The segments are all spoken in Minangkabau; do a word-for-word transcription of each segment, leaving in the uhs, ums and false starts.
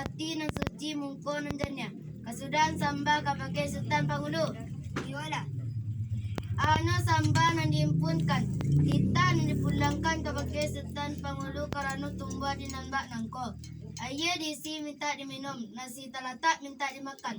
ati nan suci, mungko nan janiah. Kasudahan sambah kabake Sutan Pangulu. Iyolah. Ano sambah nan diimpunkan, titah nan dipulangkan kabake Sutan Pangulu karano tumbuah di nan bak nangko. Ayie diisi mintak diminum, nasi talatak mintak dimakan.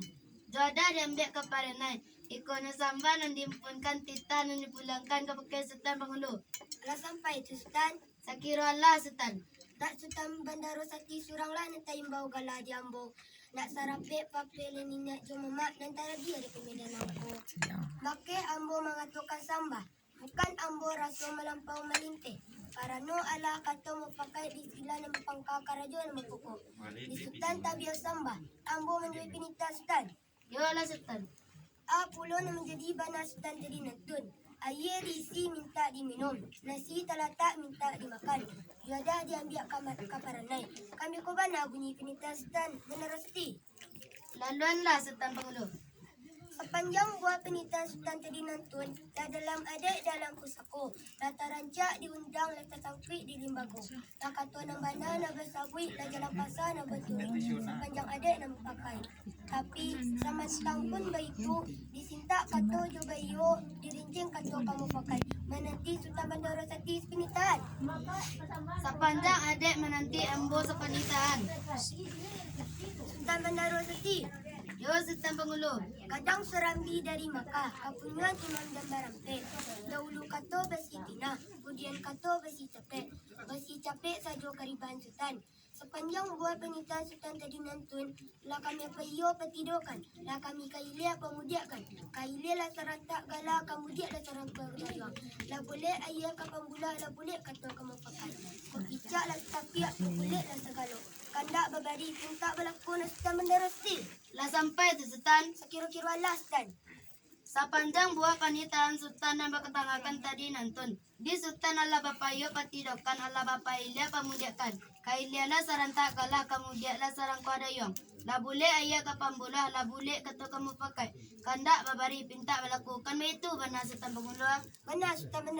Juadah diambiak ka paranai. Iko no sambah nan diimpunkan, titah nan dipulangkan kabake Sutan Pangulu. Lah sampai tu, Sutan? Sakiro alah, Sutan. Dak Sutan Bandaro Sati suranglah nan taimbau gala di ambo. Nak sarapek papeh niniak jo mamak nan taradi di pamedan nangko. Bakeh ambo mangatokan sambah, bukan ambo raso malampau malinteh. Karano alah kato mupakaik di sila nan bapangka karajo nan bapokok. Di Sutan tabiah sambah, ambo manjadi pinitah Sutan. Yolah, Sutan. A pulo nan manjadi bana Sutan tadi nantun. Ayie diisi mintak diminum, nasi talatak mintak dimakan, juadah diambiak ka ma-, ka paranai. Kami ko bana bunyi pinitah Sutan Bandaro Sati. Laluanlah, Sutan Pangulu. Sapanjang buah pinitah Sutan tadi nantun, lah dalam adaik dalam pusako, lah tarancak di undang, lah tasangkuik di limbago, lah kato nan bana nan basabuik, lah jalan pasa nan baturuik, sapanjang adaik nan bapakai. Tapi, samantang pun baitu, disintak kato jo baiyo, dirincing kato ka mupakaik, mananti Sutan Bandaro Sati sapanitahan. Sapanjang adaik mananti ambo sapanitahan. Sutan Bandaro Sati. Yo, Sutan Pangulu. Gadang Surambi dari Makah, kapunyoan Imam Jan Barampeh. Dahulu kato basitinah, kudian kato basicapek. Basicapek sajo karibahan Sutan. Sapanjang buah panitahan Sutan tadi nantun, lah kami paiyo patidokan, lah kami kailia pamudiakkan, kailia lah sarantak gala, kamudiak lah sarantak gala. Lah bulek ayie ka pambulah, lah bulek kato ka mupakaik. Kapicak lah satapiak, bulek lah sagalo. Kandak babari pintak balaku, nak Sutan Bandaro Sati. Lah sampai tu, Sutan? Sakiro-kiro alah, Sutan. Sapanjang buah panitahan Sutan nan bakatangakan tadi nantun, di Sutan alah bapaiyo patidokan, alah bapailia pamudiakkan, kailia lah sarantak gala, kamudiak lah sarangkuah dayuang, lah bulek ayie ka pambulah, lah bulek kato ka mupakaik, kandak babari pintak balaku. Kan baitu bana, Sutan Pangulu? Bana, Sutan, bana.